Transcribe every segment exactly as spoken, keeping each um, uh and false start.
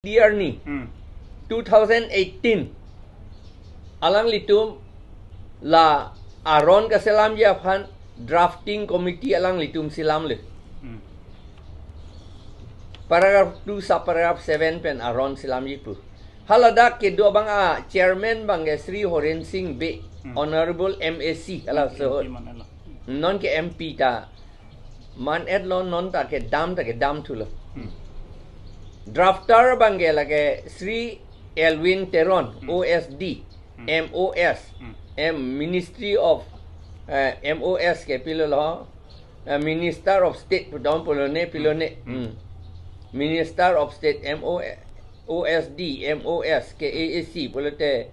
D R ni Hmm. two thousand eighteen alanglitum la aron kaselamji aphan drafting committee alanglitum selamle. Hmm. Paragraph two sub paragraph seven pen aron selamji pu. Haladak kedo abang a chairman abang ke Sri Horen Singh Bey, Hmm. Honorable M A C, hala M P sohot. Man-et lo. Non ke M P ta man-et lo, non ta kedam ta kedam thulo. Hmm. Drafter abang ke lake Sri Elwin Teron, Hmm. O S D, Hmm. M O S, Hmm. M Ministry of, eh, M O S ke pilo lo, eh, Minister of State pudom pulo ne, pilo ne. Hmm. Hmm. Minister of State, M O, O S D, M O S, K A A C pulote,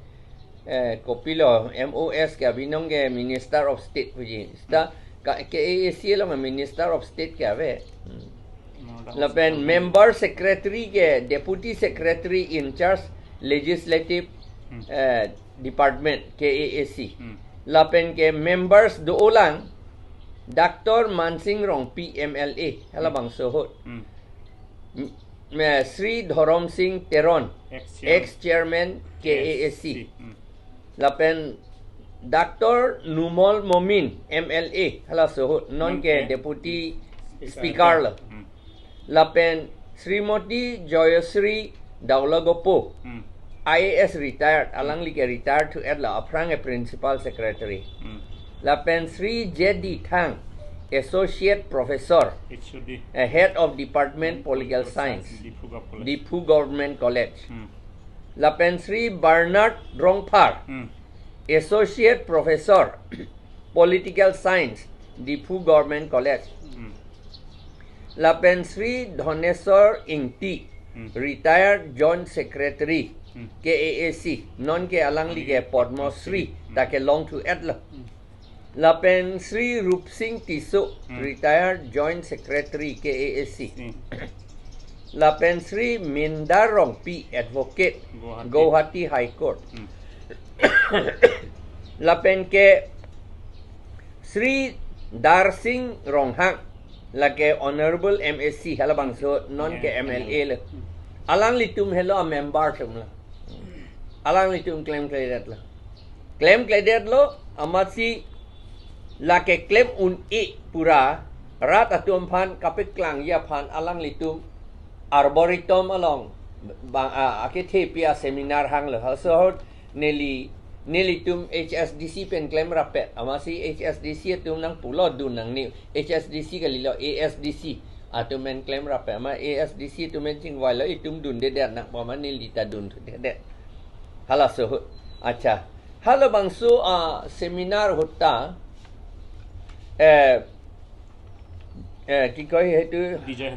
eh, kopilo, M O S ke abinong ke Minister of State puji. Seta ka, K A A C along Minister of State ke ave. Hmm. Hmm, Lapen member secretary ke deputy secretary in charge legislative, Hmm. eh, department, K A A C. Hmm. Lapen ke members do-olang, Doctor Mansing Rongpi M L A, hala Hmm. bangso ahut. Hmm. M-, me Sri Dhorom Singh Teron, Ex-chair-, ex-chairman K A A C. K A A C. Hmm. Lapen Doctor Numal Momin M L A, hala sohut, non Non ke ke deputy Speaker. Speaker lo. Hmm. Lapen Srimati Joyasri Daulagopo, Hmm. I A S retired, alangli ke retired thu-et lo, aphrang ke principal secretary. Hmm. Lapen Sri J D Thang, associate professor, H O D. eh, head of department political Political science, Science, Diphu Gov College. Diphu Government College. Hmm. Lapen Sri Bernard Rongphar, Hmm. associate professor, political science, Diphu Government College. Hmm. Lapen Sri Dhoneswar Ingti, Hmm. retired joint secretary, Hmm. K A A C, non ke alangli ke Padma Shri, Hmm. ta kelong thu-et lo. Hmm. Lapen Sri Rupsing Tisso, Hmm. retired joint secretary K A A C. Hmm. Lapen Sri Mindar Rongpi, advocate, Guwahati. Guwahati High Court. Hmm. Lapen ke Sri Darsing Ronghang, lake Honorable M A C, hala bangso non ke Hmm. M L A lo. Hmm. Alanglitum helo a member atum lo. Alanglitum klemkledet lo. Klemkledet lo, amatsi lake klem un-e pura, rat atum aphan kapeklangji aphan alanglitum Arboretum along bang, a, akethe pi a seminar hanglo. Halaso ahut neli, nelitum H S D C pen klemrappet. Amatsi H S D C atum nangpulo dun nangne. H S D C kalilo, A S D C atum pen klemrappet. Amat A S D C atum pen chingvailo, itum dundedet nangpo, amat neli ta dunthudedet. Halaso ahut. Accha. Halabangso, ah, seminar ahut ta, eh, eh, ki koi hetu? Bijoy